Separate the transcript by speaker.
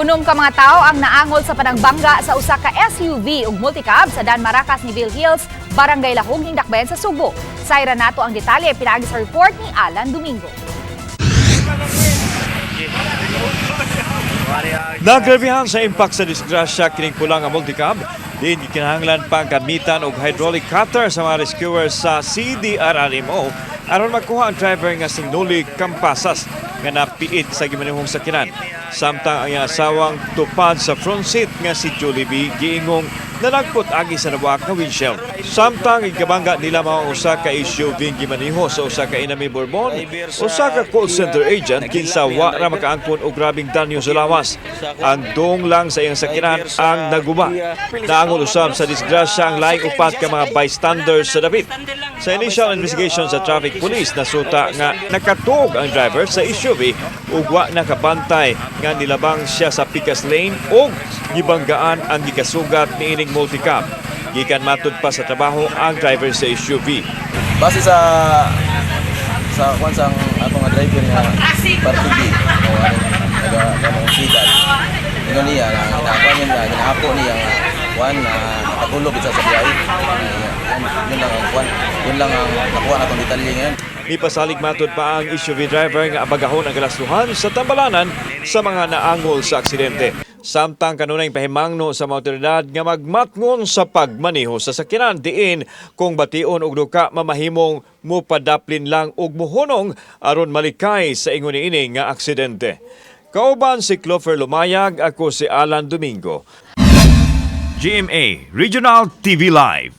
Speaker 1: Unom ka mga tao ang naangol sa panangbangga sa usa ka SUV ug multicab sa Dan Maracas, Neville Hills, Barangay Lahug, Dakbayan sa Sugbo. Sayran nato ang detalye pinaagi sa report ni Alan Domingo.
Speaker 2: Nagrabihan sa impact sa disgrasya kining pula nga multicab, diin gikinahanglan pang gamitan og hydraulic cutter sa mga rescuers sa CDRRMO aron makuha ang driver nga si Noli Campasas nga napiit sa gimanihong sakinan. Samtang ang iyang asawang tupad sa front seat nga si Julie B. giingong nalagpot agi sa nawak nga windshield. Samtang gibangga nila mao ang usa ka SUV gimaniho sa usa ka Inami Bourbon, usa ka call center agent kinsa wa ra makaangkon og grabing danyo sa lawas. Ang dong lang sa iyang sakinan ang naguba. Naangol usab sa disgrasya ang laing upat ka mga bystanders sa dapit. Sa initial investigation sa traffic police, nasuta nga nakatuog ang driver sa SUV ug wa nakabantay nga nilabang siya sa pikas lane ug gibanggaan ang gikasugat niining multicab. Gikan matud pa sa trabaho ang driver sa SUV.
Speaker 3: Base sa kwan sa ako nga driver nga parte B o ano naga kanang sidan, ingon niya na ginakuan yun na ginaako niya nga kwan na nakatulog isa sa biyahe. Yun lang ang kwan, yun lang ang nakuha natong detalye ngayon.
Speaker 2: Mipasalig matud pa ang SUV driver nga abagahon ang kalasluhan sa tambalanan sa mga naangol sa aksidente. Samtang kanunay pahimangno sa mga otoridad nga magmatngon sa pagmaneho sa sakinan diin kung bation og duka mamahimong mupadaplin lang og muhunong aron malikay sa ingon niini nga aksidente. Kauban si Clover Lumayag, ako si Alan Domingo. GMA Regional TV Live.